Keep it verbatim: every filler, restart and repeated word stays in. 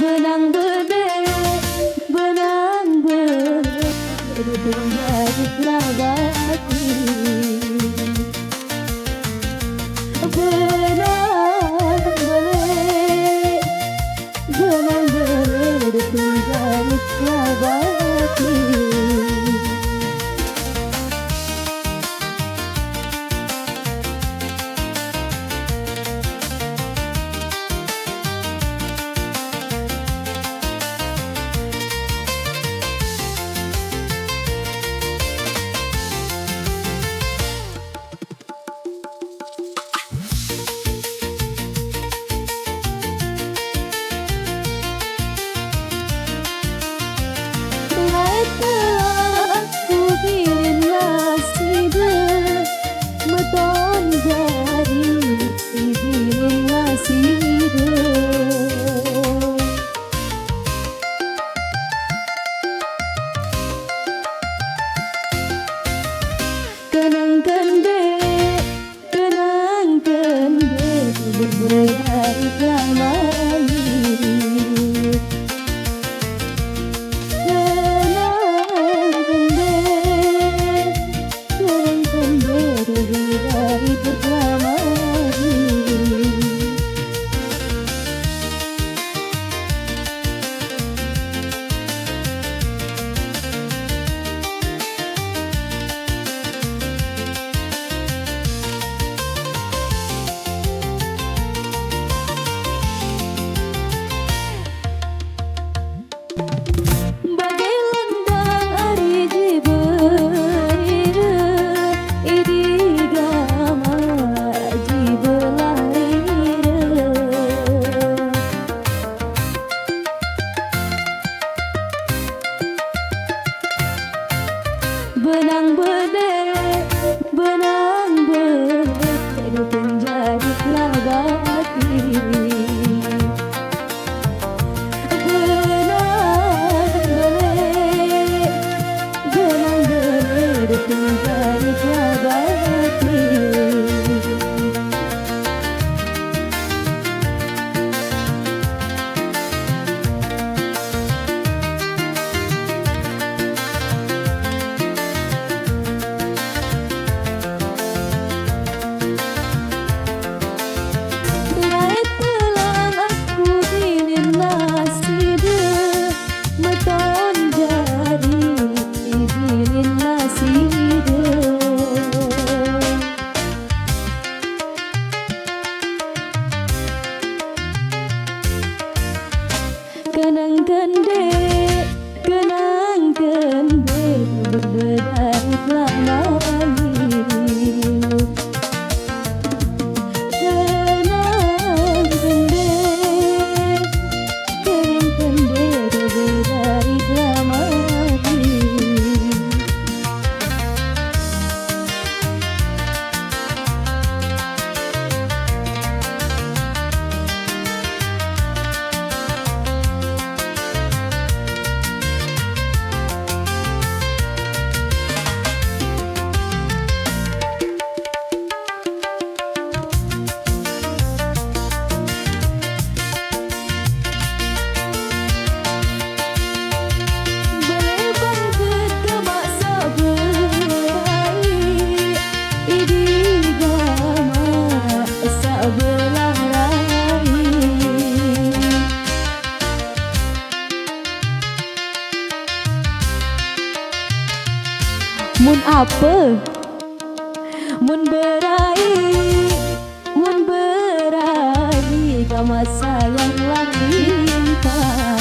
Benang bede, benang bede, benang bede, benang bede, benang bede, benang bede. Lain telah kubilin nasida, meton jari ibilin nasida. Kenang kendek, kenang kendek, berbeda iklan manis. Kenang kendek, kenang kendek, berbeda iklan manis. Bagai lendang ari jiba ira, idi gama jiba lahira. Benang bede, benang bede, di penjari kelabati. Benang bede, benang bede, di penjari kelabati. Lain telang aku bilin nasida, meton jari ibilin nasida. Kenang kendek, kenang kendek, berbedai kelana. Kenang kendek, kenang kendek, berbedai kelana. Beleban ke demak sebelah rai, idi gamak sebelah rai. Mun apa? Mun berai, mun berai, gamak sayang lang limpah.